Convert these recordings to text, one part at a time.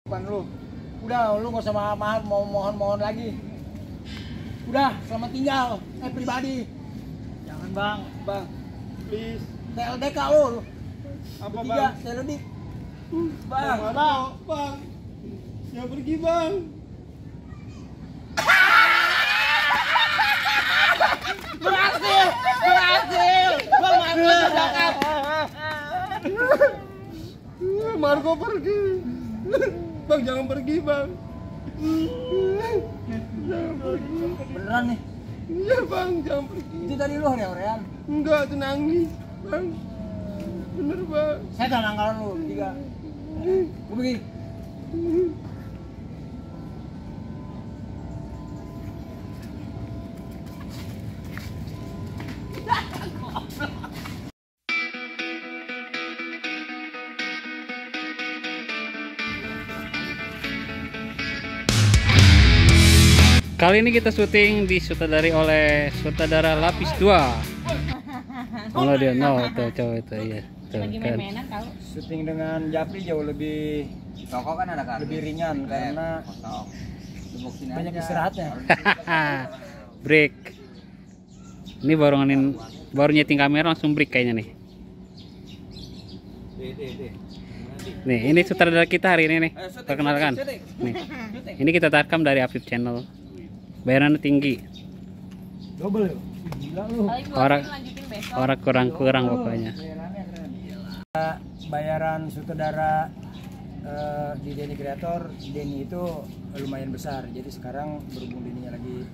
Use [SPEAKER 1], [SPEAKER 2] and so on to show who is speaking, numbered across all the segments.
[SPEAKER 1] Depan lu. Udah, lu nggak usah mahal mau mohon lagi. Udah, selamat tinggal. Pribadi.
[SPEAKER 2] Jangan bang.
[SPEAKER 1] Bang,
[SPEAKER 2] Please.
[SPEAKER 1] TLDK lu.
[SPEAKER 2] Apa
[SPEAKER 1] Bertiga,
[SPEAKER 2] bang?
[SPEAKER 1] TLDK.
[SPEAKER 2] Bang. Bang. Jangan pergi bang.
[SPEAKER 1] Berhasil. Bang Marco berangkat.
[SPEAKER 2] Marco pergi. Bang jangan pergi bang. Jangan pergi.
[SPEAKER 1] Beneran nih.
[SPEAKER 2] Iya bang jangan pergi.
[SPEAKER 1] Itu tadi lu hore-horean.
[SPEAKER 2] Enggak itu nangis bang. Bener bang.
[SPEAKER 1] Saya tak langgaran lu bertiga. Gue pergi.
[SPEAKER 3] Kali ini kita syuting disutradari oleh sutradara Lapis 2. Oh dia tuh cowok itu ya. Tuh,
[SPEAKER 4] Lagi
[SPEAKER 3] kan.
[SPEAKER 4] main-mainan tau.
[SPEAKER 1] Syuting dengan Japri jauh lebih
[SPEAKER 5] Toko kan ada kan
[SPEAKER 1] lebih ringan karena banyak istirahatnya.
[SPEAKER 3] Break. Ini baru nyeting kamera langsung break kayaknya nih. Nih, ini sutradara kita hari ini nih. Perkenalkan. Nih. Ini kita rekam dari Afif Channel. Bayarannya tinggi.
[SPEAKER 1] Double ya? Gila lu.
[SPEAKER 4] Paling dua
[SPEAKER 3] Orang-
[SPEAKER 4] film lanjutin besok.
[SPEAKER 3] Orang kurang-kurang pokoknya.
[SPEAKER 1] Bayarannya keren. Bayaran sutradara di Denny Creator, Denny itu lumayan besar. Jadi sekarang berhubung Denny-nya lagi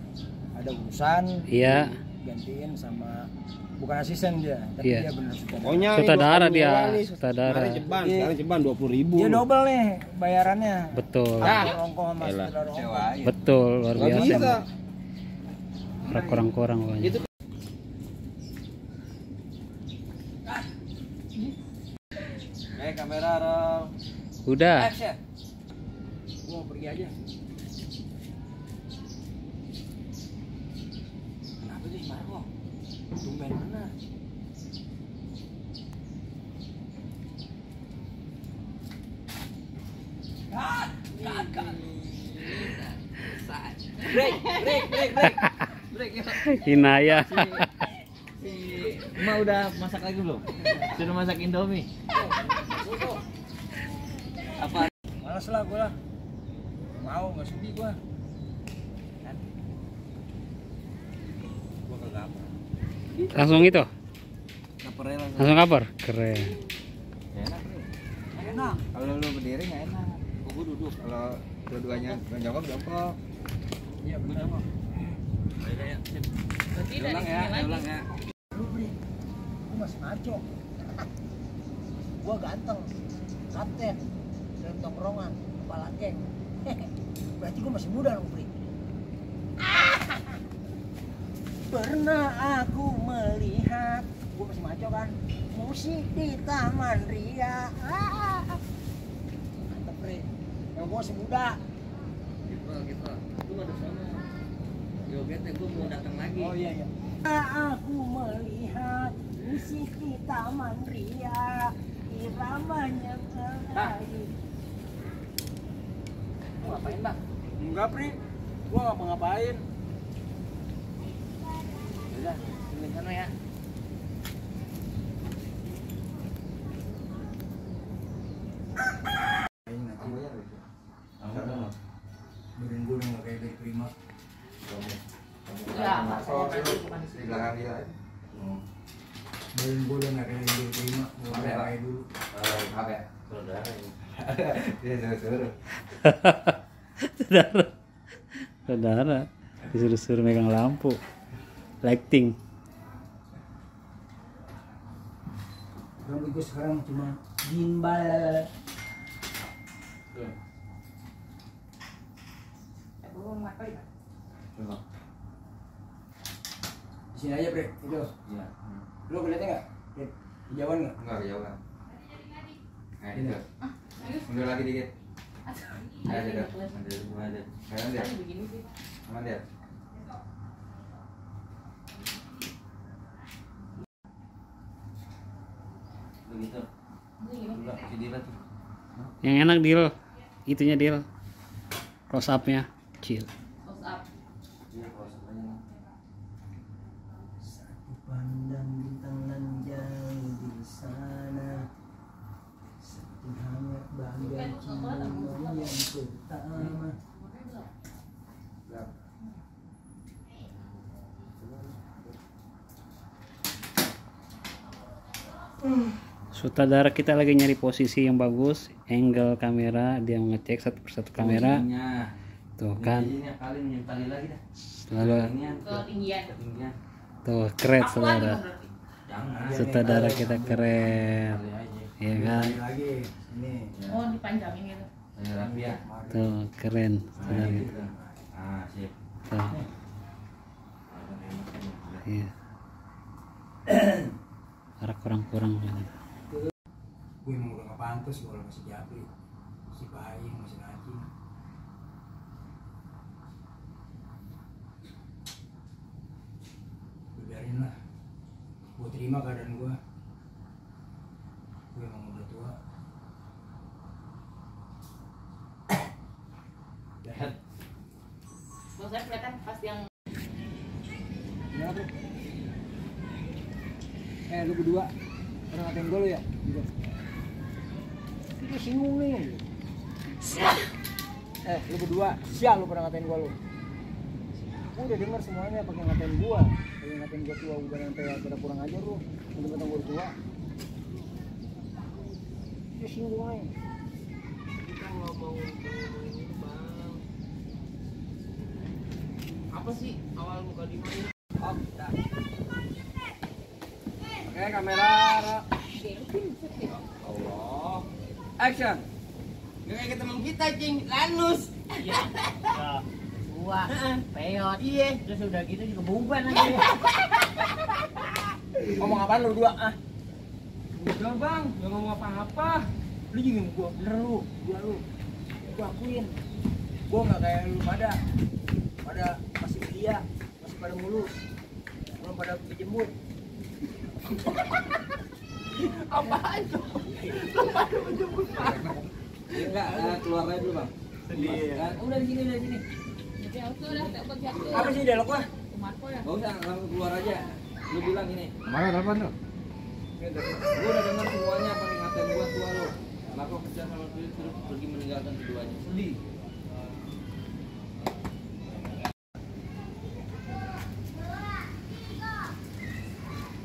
[SPEAKER 1] ada urusan,
[SPEAKER 3] Iya.
[SPEAKER 1] gantiin sama bukan asisten dia, tapi
[SPEAKER 3] Iya.
[SPEAKER 1] dia benar sutradara.
[SPEAKER 2] Pokoknya
[SPEAKER 3] Sutradara dia, sutradara.
[SPEAKER 2] Sekarang ceban 20.000.
[SPEAKER 1] Dia double nih bayarannya.
[SPEAKER 3] Betul.
[SPEAKER 1] Ongkos sama
[SPEAKER 2] Elah.
[SPEAKER 1] sutradara ongkos.
[SPEAKER 5] Sewa ya.
[SPEAKER 3] Betul, luar
[SPEAKER 2] Nggak
[SPEAKER 3] biasa.
[SPEAKER 2] bisa.
[SPEAKER 3] Orang kurang-kurang pokoknya.
[SPEAKER 2] Itu
[SPEAKER 5] Kamera roll.
[SPEAKER 3] Udah.
[SPEAKER 5] Action.
[SPEAKER 1] Gua mau pergi aja.
[SPEAKER 5] Kenapa sih Marco? Tumben bener. Break. Break yuk.
[SPEAKER 3] Inaya.
[SPEAKER 5] Si Emak udah masak lagi belum? Sudah masak Indomie. Apa?
[SPEAKER 1] Males lah gua lah. Mau nggak sudi gua.
[SPEAKER 5] Gua kagak apa.
[SPEAKER 3] Langsung itu.
[SPEAKER 5] Kapernya langsung.
[SPEAKER 3] Langsung cover. Keren.
[SPEAKER 5] Enak bro. Enak. Kalau lu berdiri nggak enak. Gua duduk. Kalau dua-duanya jongkok.
[SPEAKER 1] Iya benar.
[SPEAKER 4] Berarti dari
[SPEAKER 5] Ulang ya,
[SPEAKER 4] sini lagi.
[SPEAKER 5] ulang ya.
[SPEAKER 1] Lu beli. Gua masih maco. Gua ganteng. Kapten. Dalam tongkrongan, kepala geng. Berarti gua masih muda lu, Bri. Pernah aku melihat, gua masih maco kan, musik di Taman Ria. Mantap, Bri. Ya gua masih muda.
[SPEAKER 5] Gitu. Lu ada sana. Jogetnya gua mau datang lagi.
[SPEAKER 1] Oh iya iya. Aku melihat musik di Taman Ria, iramanya merayu. Lu ngapain, Bang? Enggak, Pri. Gua nggak mau ngapain.
[SPEAKER 5] Udah, di sana ya.
[SPEAKER 1] Badan gua udah nggak kayak dari Prima.
[SPEAKER 4] Ya,
[SPEAKER 5] Di belakang dia.
[SPEAKER 1] Badan gua udah nggak kayak dari Prima. Gua udah kayak dulu.
[SPEAKER 5] Apa ya? Saudara ini. Dia suruh.
[SPEAKER 3] Saudara. Saudara. Disuruh-suruh megang lampu. Lighting.
[SPEAKER 1] Rambut gua sekarang cuma gimbal.
[SPEAKER 5] Coba.
[SPEAKER 1] Di sini aja, Bre. Itu.
[SPEAKER 5] Iya.
[SPEAKER 1] Lu kelihatan nggak? Lihat hijauan nggak?
[SPEAKER 5] Enggak kejauhan. Nah, itu. Mundur lagi dikit. Ada deh. Ada. Kanan dia.
[SPEAKER 4] begini sih.
[SPEAKER 5] Aman dia. Begitu.
[SPEAKER 4] Ini gini.
[SPEAKER 5] Enggak, si Dila tuh.
[SPEAKER 3] Yang enak deal. itunya Dil. Close up-nya. Cil.
[SPEAKER 2] Close up.
[SPEAKER 5] Iya, kalau sebenarnya.
[SPEAKER 1] Satu pandang bintang nan jauh di sana, satu hangat bagai ciuman yang pertama.
[SPEAKER 3] Sutradara kita lagi nyari posisi yang bagus, angle kamera, dia ngecek satu persatu kamera.
[SPEAKER 5] Posisinya.
[SPEAKER 3] Tuh kan.
[SPEAKER 5] Ini kali menyentali lagi dah.
[SPEAKER 3] Selalu
[SPEAKER 2] Ketinggian.
[SPEAKER 5] Ketinggian.
[SPEAKER 3] tuh keren
[SPEAKER 2] Up lagi
[SPEAKER 3] saudara.
[SPEAKER 2] dong berarti.
[SPEAKER 5] Jangan.
[SPEAKER 3] Sutradara kita keren.
[SPEAKER 5] Kali aja.
[SPEAKER 3] Iya kan?
[SPEAKER 1] Lagi ini.
[SPEAKER 2] Oh, dipanjangin gitu.
[SPEAKER 5] Saya rapi ya.
[SPEAKER 3] Tuh keren
[SPEAKER 5] Nah,
[SPEAKER 3] saudara.
[SPEAKER 5] gitu. Ah, sip.
[SPEAKER 3] Tuh. Iya. Arah kurang-kurang.
[SPEAKER 1] Gue emang udah gak pantas kalau masih Japri, si Bayi masih Najim. Biarin lah, gue terima keadaan gue. Gue emang udah tua.
[SPEAKER 2] Kalau saya kelihatan pas yang
[SPEAKER 1] Ya bro. Lu berdua pernah ngatain gue lu ya? Lu singgung nih. Lu berdua, sial lu pernah ngatain gue lu. Gue udah denger semuanya pakai ngatain gue. Pakai ngatain gue tua, udah sampai pada kurang ajar lu. Mentang-mentang gue tua. Lu singgung nih.
[SPEAKER 2] kita ngomong ini bang. Apa sih awal muka di mana?
[SPEAKER 1] Oh, dah. Oke, kamera.
[SPEAKER 5] Allah.
[SPEAKER 1] Action.
[SPEAKER 2] Gak kayak teman kita, Cing. Lanus.
[SPEAKER 1] Iya. Gua peot. Iya. Terus udah gitu juga buban lagi. Ngomong apaan lu berdua? Ah. Udah bang, gak ngomong apa-apa. Lu juga gua, bener lu, gua akuin. Gua nggak kayak lu pada masih belia, masih pada mulus, belum pada dijemur. Apaan tuh? Belum pada dijemur.
[SPEAKER 5] Enggak, keluar aja dulu, Bang.
[SPEAKER 1] Sedih. Udah di sini.
[SPEAKER 2] Jadi aku udah dapat jatuh.
[SPEAKER 1] Apa sih dialog gua?
[SPEAKER 2] Marco ya.
[SPEAKER 5] Enggak usah, langsung keluar aja. Lu bilang ini.
[SPEAKER 3] Mana telepon tuh?
[SPEAKER 5] Gua udah dengar semuanya pakai ngatain gua tua lu. Marco kerja sama Philip terus pergi meninggalkan keduanya. Sedih.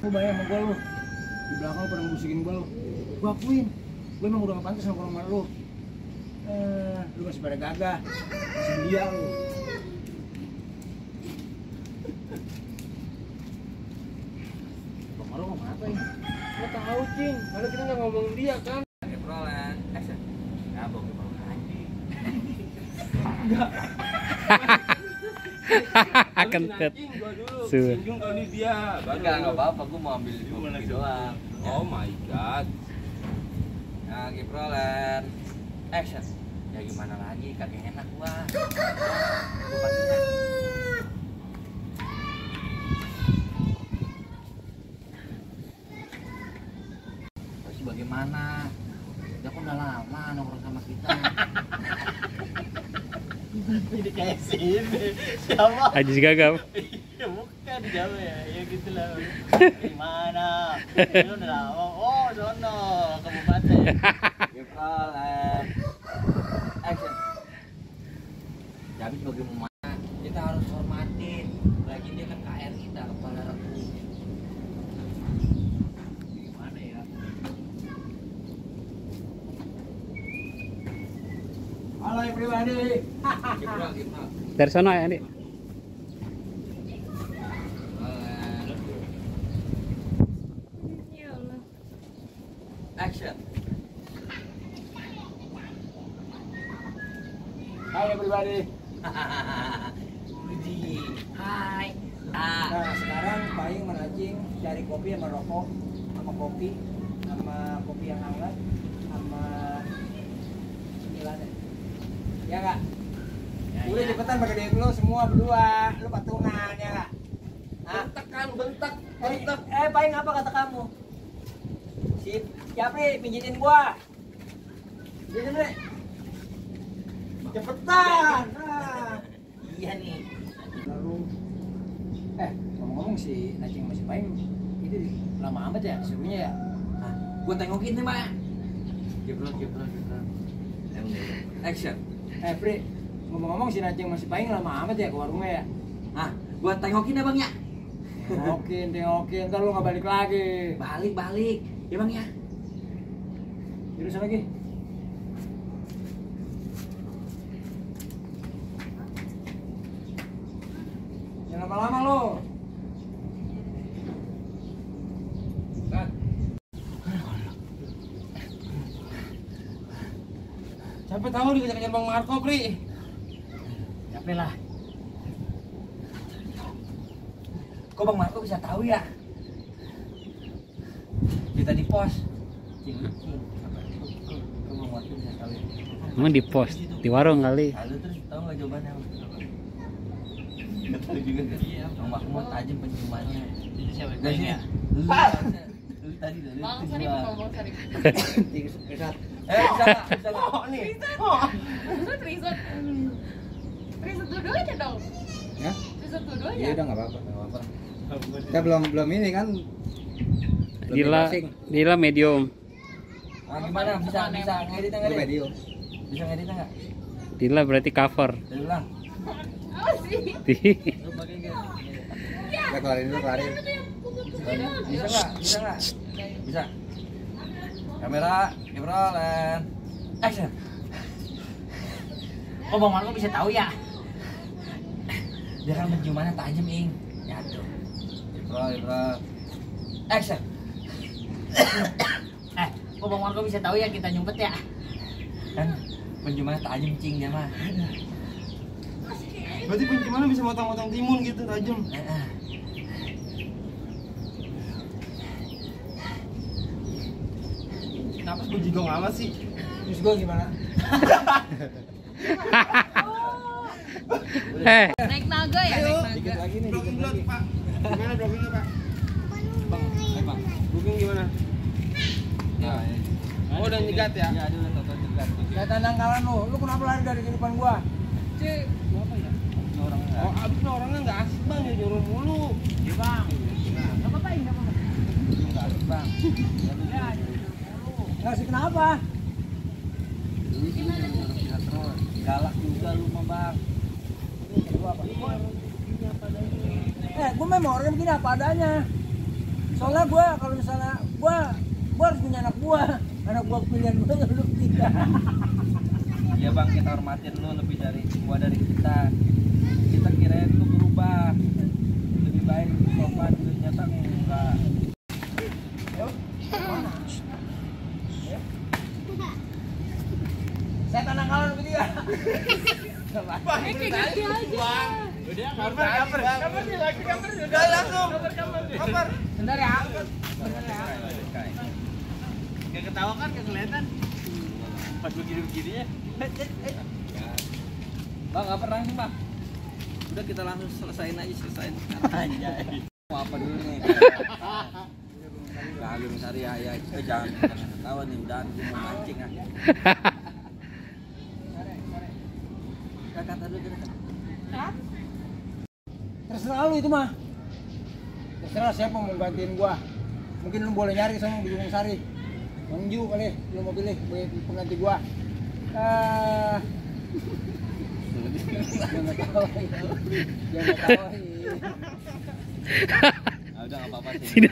[SPEAKER 1] Lu bayar sama gua lu. Di belakang lu pernah ngebusikin gua lu. Gua akuin. Gua emang udah gak pantas sama orang lu. Lu masih pada gagah. Masih belia lu. Bang Maru ngomong apa ini?
[SPEAKER 2] Lo tahu, Cing. Kalau kita nggak ngomongin dia kan.
[SPEAKER 5] Oke, perolehan. Action. Ya, Bang, anjing.
[SPEAKER 3] Kentut.
[SPEAKER 2] Gua dulu.
[SPEAKER 3] Sudah.
[SPEAKER 2] Singgung kali dia.
[SPEAKER 5] Enggak apa-apa, gua mau ambil kopi doang.
[SPEAKER 2] Oh my god.
[SPEAKER 5] Nah, Giprolen. Action. Ya gimana lagi, kagak enak gua. Gua pastikan. Terus bagaimana? Dia kan udah lama nongkrong sama kita.
[SPEAKER 1] Ini kayak sini. Siapa?
[SPEAKER 3] Ajis gagap.
[SPEAKER 1] Ya bukan jauh ya. Ya gitu lah. Gimana? Lu udah lama. Oh, sono kabupaten.
[SPEAKER 5] Giprolen. Action. Jadi bagaimana? Kita harus hormatin. Lagi dia kan KR kita, kepala regu. Gimana ya?
[SPEAKER 1] Halo yang pribadi.
[SPEAKER 5] Giprol, Giprol.
[SPEAKER 3] Dari sana ya, Andi.
[SPEAKER 2] Ya Allah.
[SPEAKER 5] Action.
[SPEAKER 1] Hai yang pribadi.
[SPEAKER 5] Budi. Hai.
[SPEAKER 1] Nah sekarang Paing menacing cari kopi sama rokok sama kopi yang hangat sama cemilannya. Ya nggak? Udah cepetan pakai duit lu semua berdua, lu patungan ya nggak?
[SPEAKER 2] Bentak.
[SPEAKER 1] Paing apa kata kamu? Si Japri pijitin gua. Pijitin deh. Cepetan. Nah. Iya nih. Lalu ngomong-ngomong si Najing masih main itu lama amat ya serunya ya. Nah, gua tengokin nih, Mak. Jeblok. Action. Pri, ngomong-ngomong si Najing masih main lama amat ya ke warungnya ya.
[SPEAKER 2] Ah, gua tengokin ya bang ya.
[SPEAKER 1] Tengokin, ntar lu nggak balik lagi.
[SPEAKER 2] Balik ya bang ya.
[SPEAKER 1] Terus lagi. Jangan lama-lama lo.
[SPEAKER 4] Capek tahu dikejar-kejar Bang Marco, Pri.
[SPEAKER 2] Capek lah. Kok Bang Marco bisa tahu ya? Kita di pos. Kok Bang Marco bisa tahu ya?
[SPEAKER 3] Emang di pos, di warung kali.
[SPEAKER 2] Lalu terus tahu nggak jawabannya? Nggak tahu juga. Iya, Bang Marco mau tajam penciumannya.
[SPEAKER 4] Itu siapa
[SPEAKER 2] Dan
[SPEAKER 4] yang ya?
[SPEAKER 2] lu tadi dari
[SPEAKER 6] Bang Sari, Bang Sari.
[SPEAKER 2] bisa nggak?
[SPEAKER 4] Oh, nih.
[SPEAKER 6] Riset. Riset dua-duanya dong.
[SPEAKER 1] Ya?
[SPEAKER 6] Riset dua-duanya.
[SPEAKER 1] Iya udah nggak apa-apa. Kita belum ini kan.
[SPEAKER 3] Dila medium.
[SPEAKER 2] Ah, gimana? Bisa ngedit nggak?
[SPEAKER 1] Video.
[SPEAKER 2] Bisa ngedit nggak?
[SPEAKER 3] Dila berarti cover.
[SPEAKER 2] Dari ulang.
[SPEAKER 6] Apa sih?
[SPEAKER 2] Lu pakai nggak?
[SPEAKER 1] Kita keluarin dulu.
[SPEAKER 2] Bisa nggak? Bisa. Kamera, rolling. Action. Oh Bang Marco bisa tahu ya? Dia kan penciumannya tajam, Ing. Ya tuh. Roll. Action. Kok Bang Marco bisa tahu ya kita nyumpet ya? Kan penciumannya tajam, Cing, dia mah.
[SPEAKER 4] Berarti gimana bisa motong-motong timun gitu tajam? Kenapa gue jigong amat sih?
[SPEAKER 1] Terus gue gimana?
[SPEAKER 6] Naik naga ya, naik
[SPEAKER 1] Dikit
[SPEAKER 6] naga.
[SPEAKER 1] lagi nih,
[SPEAKER 4] Blocking
[SPEAKER 1] dikit lagi.
[SPEAKER 4] Pak. Gimana blockingnya, Pak? Bang. Blocking gimana?
[SPEAKER 2] Ya.
[SPEAKER 4] Oh, udah nyegat ya?
[SPEAKER 2] Ya, dia udah total nyegat.
[SPEAKER 1] Saya tandang kawan lu. Lu kenapa lari dari kehidupan gua?
[SPEAKER 4] Cek, apa ya?
[SPEAKER 2] Orang enggak.
[SPEAKER 4] Oh, abis orangnya nggak asik bang, ya nyuruh mulu.
[SPEAKER 2] Iya, Bang.
[SPEAKER 1] Nggak apa-apa, nggak apa-apa.
[SPEAKER 2] Enggak asik, Bang.
[SPEAKER 1] Nggak sih kenapa?
[SPEAKER 2] Galak juga lu mah, Bang.
[SPEAKER 1] Gue memang orangnya begini apa adanya. Soalnya gue kalau misalnya gue harus punya anak gue pilihan gue lu tidak.
[SPEAKER 2] Iya Bang, kita hormatin lu lebih dari semua dari kita. Kita kirain lu berubah lebih baik, sopan, ternyata enggak.
[SPEAKER 1] Saya tandang kawan begitu ya.
[SPEAKER 6] Kayak gitu aja.
[SPEAKER 4] Kabar dia lagi, udah langsung. Kabar.
[SPEAKER 1] Sebentar ya.
[SPEAKER 4] Gak ketawa kan, gak kelihatan. Pas begini-begininya.
[SPEAKER 2] Bang, apa langsung, Bang? Udah kita langsung selesain. Anjay. Mau apa dulu nih? Kagum sari ya, jangan ketawa nih, udah mau mancing ah. Kata dulu
[SPEAKER 1] Terserah lu itu mah. Terserah siapa mau gantiin gua. Mungkin lu boleh nyari sama di Gunung Sari. Bang Ju kali, lu mau pilih pengganti gua. Jangan ketawain. Jangan ketawain.
[SPEAKER 2] Udah enggak apa-apa sih.